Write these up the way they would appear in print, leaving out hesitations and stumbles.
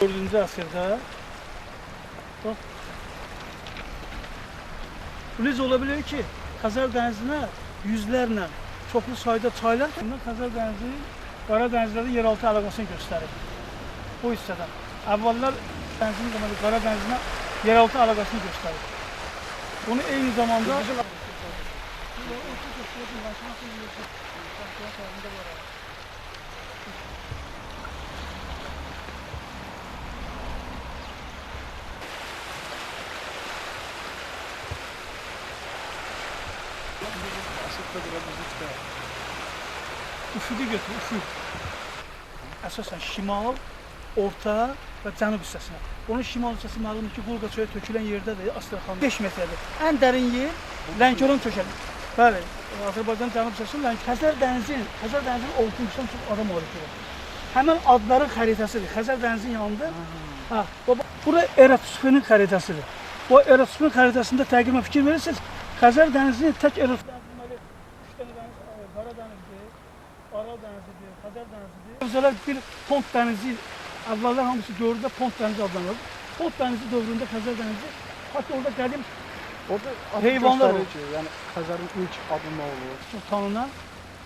4-cü əsrdə bax, bu necə ola bilər ki, Xəzər dənizinə yüzlərlə, çoxlu sayda çaylar Xəzər dənizi Qara dənizlərdə yeraltı əlaqəsini göstərir. Bu hissədən. Əvvəllər dənizin deməli Qara dənizinə yeraltı əlaqəsini göstərir. Bunu eyni zamanda üfüqü götür, üfüq. Əsasən şimal, orta və cənub hissəsinə. Onun şimal hissəsi məlumdur ki, Volqa çayı tökülən yerdədir, Astraxan 5 metrədir. Ən dərin yer Lənkəran tökəlir. Bəli, Azərbaycan cənub hissəsi Xəzər dənizinin 6-dan çox adam malik olur. Həmin adların xəritəsidir. Xəzər dənizinin yanında. Hə, bura Eratosfenin xəritəsidir. Bu Eratosfenin xəritəsində təqribən fikir verirsiniz, Xəzər dənizinin tək Eratosfen deməli 3 dənə dəniz, Qara dənizidir, Aral dənizidir, Xəzər dənizidir. Hövzələr bir Pont dənizi, əvvəllər hamısı dövründə Pont dənizi adlanırdı. Pont dənizi dövründə Xəzər dənizi, hətta orada qədim orada heyvanlar olur ki, yəni Xəzərin ilk adı nə olur? Çox tanınan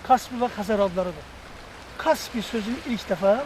Kaspi və Xəzər adlarıdır. Kaspi sözünü ilk dəfə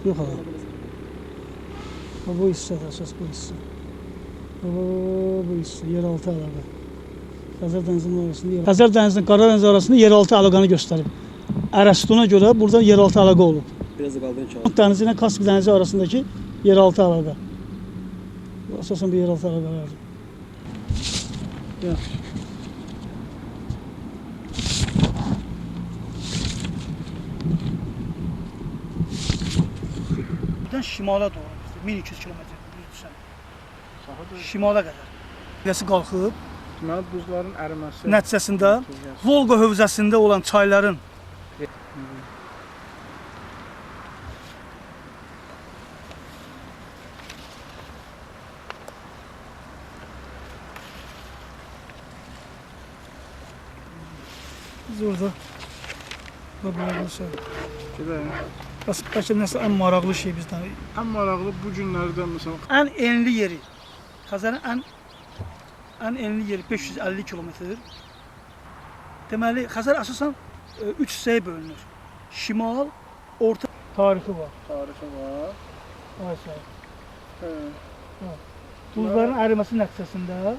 yox ala. Bu hissədir, əsas bu hissə. Bu hissə, yeraltı əlaqə. Xəzər dənizinin arasında, Xəzər dənizinin Qara dənizi arasında yeraltı əlaqəni göstərib. Ərəstuna görə burada yeraltı əlaqə olub. Biraz da qaldırın ki. Pont dənizi ilə Kaspi dənizi arasındakı yeraltı əlaqə. Bu, əsasən bu yeraltı əlaqələrdir. Yaxşı. Şimala doğru bizdə 1200 kilometr düzdürsə. Şimala qədər. Hövzəsi qalxıb. Deməli buzların əriməsi nəticəsində Volqa hövzəsində olan çayların biz orada bu şey. Gedək. Bəlkə nəsə ən maraqlı şey bizdən. Ən maraqlı bu günlərdə məsələn ən enli yeri Xəzərin ən enli yeri 550 kilometrdir. Deməli Xəzər əsasən 3 hissəyə bölünür. Şimal, orta tarixi var. Tarixi var. Ay sağ ol. Hə. Buzların əriməsi nəticəsində